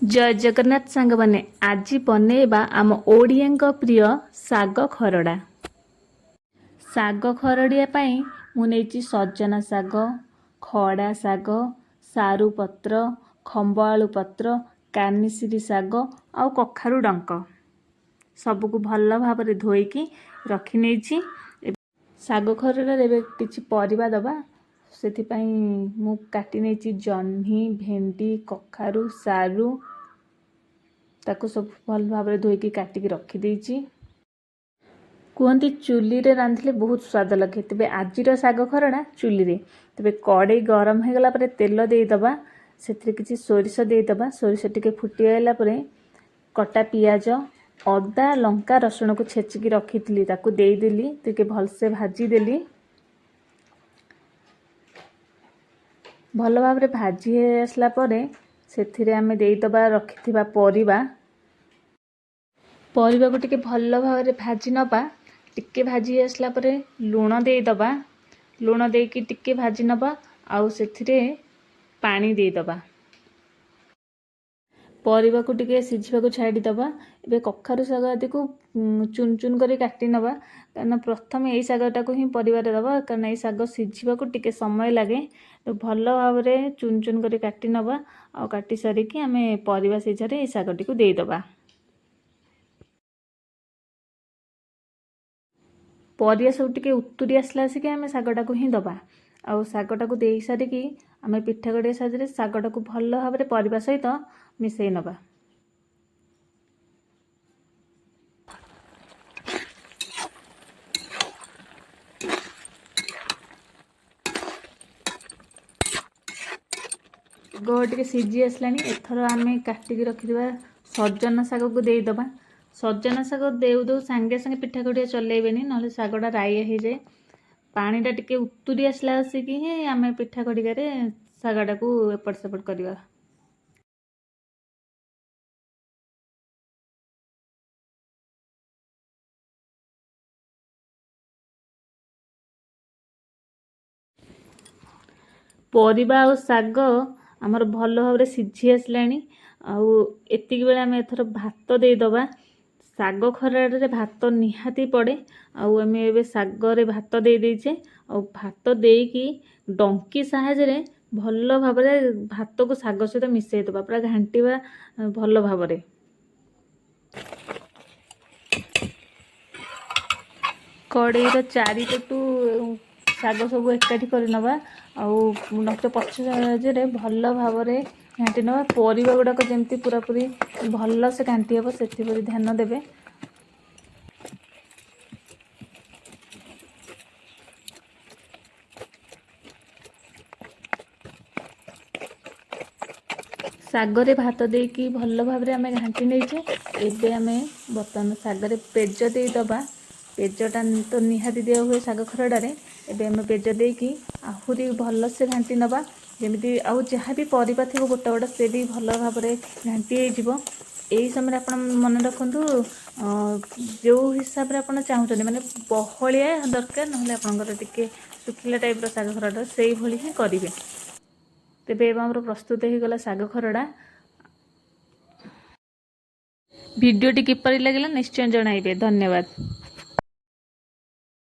ଜୟ ଜଗନ୍ନାଥ ସାଙ୍ଗମାନେ, ଆଜି ବନେଇବା ଆମ ଓଡ଼ିଆଙ୍କ ପ୍ରିୟ ଶାଗ ଖରଡ଼ା। ଶାଗ ଖରଡ଼ିଆ ପାଇଁ ମୁଁ ନେଇଛି ସଜନା ଶାଗ, ଖଡ଼ା ଶାଗ, ସାରୁ ପତ୍ର, ଖମ୍ବ ଆଳୁ ପତ୍ର, କାନିସିରି ଶାଗ ଆଉ କଖାରୁ ଡଙ୍କ। ସବୁକୁ ଭଲ ଭାବରେ ଧୋଇକି ରଖିନେଇଛି। ଶାଗ ଖରଡ଼ାରେ ଏବେ କିଛି ପରିବା ଦେବା, ସେଥିପାଇଁ ମୁଁ କାଟି ନେଇଛି ଜହ୍ନି, ଭେଣ୍ଡି, କଖାରୁ, ସାରୁ। ତାକୁ ସବୁ ଭଲ ଭାବରେ ଧୋଇକି କାଟିକି ରଖିଦେଇଛି। କୁହନ୍ତି ଚୁଲିରେ ରାନ୍ଧିଲେ ବହୁତ ସ୍ୱାଦ ଲାଗେ। ତେବେ ଆଜିର ଶାଗ ଖରଡ଼ା ଚୁଲିରେ। ତେବେ କଡ଼େଇ ଗରମ ହେଇଗଲା ପରେ ତେଲ ଦେଇଦେବା, ସେଥିରେ କିଛି ସୋରିଷ ଦେଇଦେବା। ସୋରିଷ ଟିକେ ଫୁଟି ଆଇଲା ପରେ କଟା ପିଆଜ, ଅଦା, ଲଙ୍କା, ରସୁଣକୁ ଛେଚିକି ରଖିଥିଲି, ତାକୁ ଦେଇଦେଲି। ଟିକେ ଭଲସେ ଭାଜିଦେଲି। ଭଲ ଭାବରେ ଭାଜି ହେଇ ଆସିଲା ପରେ ସେଥିରେ ଆମେ ଦେଇଦେବା ରଖିଥିବା ପରିବା। ପରିବାକୁ ଟିକେ ଭଲ ଭାବରେ ଭାଜି ନେବା। ଟିକେ ଭାଜି ଆସିଲା ପରେ ଲୁଣ ଦେଇଦେବା। ଲୁଣ ଦେଇକି ଟିକେ ଭାଜି ନେବା ଆଉ ସେଥିରେ ପାଣି ଦେଇଦେବା। ପରିବାକୁ ଟିକେ ସିଝିବାକୁ ଛାଡ଼ିଦେବା। ଏବେ କଖାରୁ ଶାଗ ଆଦିକୁ ଚୁନ ଚୁନ କରି କାଟି ନେବା, କାରଣ ପ୍ରଥମେ ଏଇ ଶାଗଟାକୁ ହିଁ ପରିବାରେ ଦେବା, କାରଣ ଏଇ ଶାଗ ସିଝିବାକୁ ଟିକେ ସମୟ ଲାଗେ। ତ ଭଲ ଭାବରେ ଚୁନ ଚୁନ କରି କାଟି ନେବା ଆଉ କାଟି ସାରିକି ଆମେ ପରିବା ସିଝାରେ ଏଇ ଶାଗଟିକୁ ଦେଇଦେବା। ପରିବା ସବୁ ଟିକେ ଉତୁରି ଆସିଲା ଆସିକି ଆମେ ଶାଗଟାକୁ ହିଁ ଦେବା। ଆଉ ଶାଗଟାକୁ ଦେଇ ସାରିକି ଆମେ ପିଠା କଡ଼େଇ ସାହାଯ୍ୟରେ ଶାଗଟାକୁ ଭଲ ଭାବରେ ପରିବା ସହିତ ମିଶାଇ ନେବା। ଶାଗ ଟିକେ ସିଝି ଆସିଲାଣି। ଏଥର ଆମେ କାଟିକି ରଖିଥିବା ସଜନା ଶାଗକୁ ଦେଇଦେବା। ସଜନା ଶାଗ ଦେଉ ଦେଉ ସାଙ୍ଗେ ସାଙ୍ଗେ ପିଠା କଡ଼ିଆ ଚଲେଇବେନି, ନହେଲେ ଶାଗଟା ରାଇଆ ହେଇଯାଏ। ପାଣିଟା ଟିକେ ଉତୁରି ଆସିଲା ଆସିକି ହିଁ ଆମେ ପିଠା କଡ଼ିକାରେ ଶାଗଟାକୁ ଏପଟ ସେପଟ କରିବା। ପରିବା ଆଉ ଶାଗ ଆମର ଭଲ ଭାବରେ ସିଝି ଆସିଲାଣି। ଆଉ ଏତିକି ବେଳେ ଆମେ ଏଥର ଭାତ ଦେଇଦେବା। ଶାଗ ଖରଡ଼ାରେ ଭାତ ନିହାତି ପଡ଼େ। ଆଉ ଆମେ ଏବେ ଶାଗରେ ଭାତ ଦେଇ ଦେଇଛେ। ଆଉ ଭାତ ଦେଇକି ଡଙ୍କି ସାହାଯ୍ୟରେ ଭଲ ଭାବରେ ଭାତକୁ ଶାଗ ସହିତ ମିଶାଇ ଦେବା, ପୁରା ଘାଣ୍ଟିବା ଭଲ ଭାବରେ। କଡ଼େଇର ଚାରିପଟୁ ଶାଗ ସବୁ ଏକାଠି କରିନେବା ଆଉ ନଚ ପଛ ସାହାଯ୍ୟରେ ଭଲ ଭାବରେ ଘାଣ୍ଟି ନେବା। ପରିବା ଗୁଡ଼ାକ ଯେମିତି ପୁରାପୁରି ଭଲସେ ଘାଣ୍ଟି ହେବ, ସେଥିପ୍ରତି ଧ୍ୟାନ ଦେବେ। ଶାଗରେ ଭାତ ଦେଇକି ଭଲ ଭାବରେ ଆମେ ଘାଣ୍ଟି ନେଇଛେ। ଏବେ ଆମେ ବର୍ତ୍ତମାନ ଶାଗରେ ପେଜ ଦେଇଦେବା। ପେଜଟା ତ ନିହାତି ଦିଆ ହୁଏ ଶାଗ ଖରଡ଼ାରେ। ଏବେ ଆମେ ପେଜ ଦେଇକି ଆହୁରି ଭଲସେ ଘାଣ୍ଟି ନେବା, ଯେମିତି ଆଉ ଯାହା ବି ପରିବା ଥିବ ଗୋଟା ଗୋଟା, ସେ ବି ଭଲ ଭାବରେ ଘାଣ୍ଟି ହେଇଯିବ। ଏଇ ସମୟରେ ଆପଣ ମନେ ରଖନ୍ତୁ, ଯେଉଁ ହିସାବରେ ଆପଣ ଚାହୁଁଛନ୍ତି, ମାନେ ବହଳିଆ ଦରକାର, ନହେଲେ ଆପଣଙ୍କର ଟିକେ ଶୁଖିଲା ଟାଇପ୍ର ଶାଗ ଖରଡ଼ା, ସେଇଭଳି ହିଁ କରିବେ। ତେବେ ଏବେ ଆମର ପ୍ରସ୍ତୁତ ହେଇଗଲା ଶାଗ ଖରଡ଼ା। ଭିଡ଼ିଓଟି କିପରି ଲାଗିଲା ନିଶ୍ଚୟ ଜଣାଇବେ। ଧନ୍ୟବାଦ।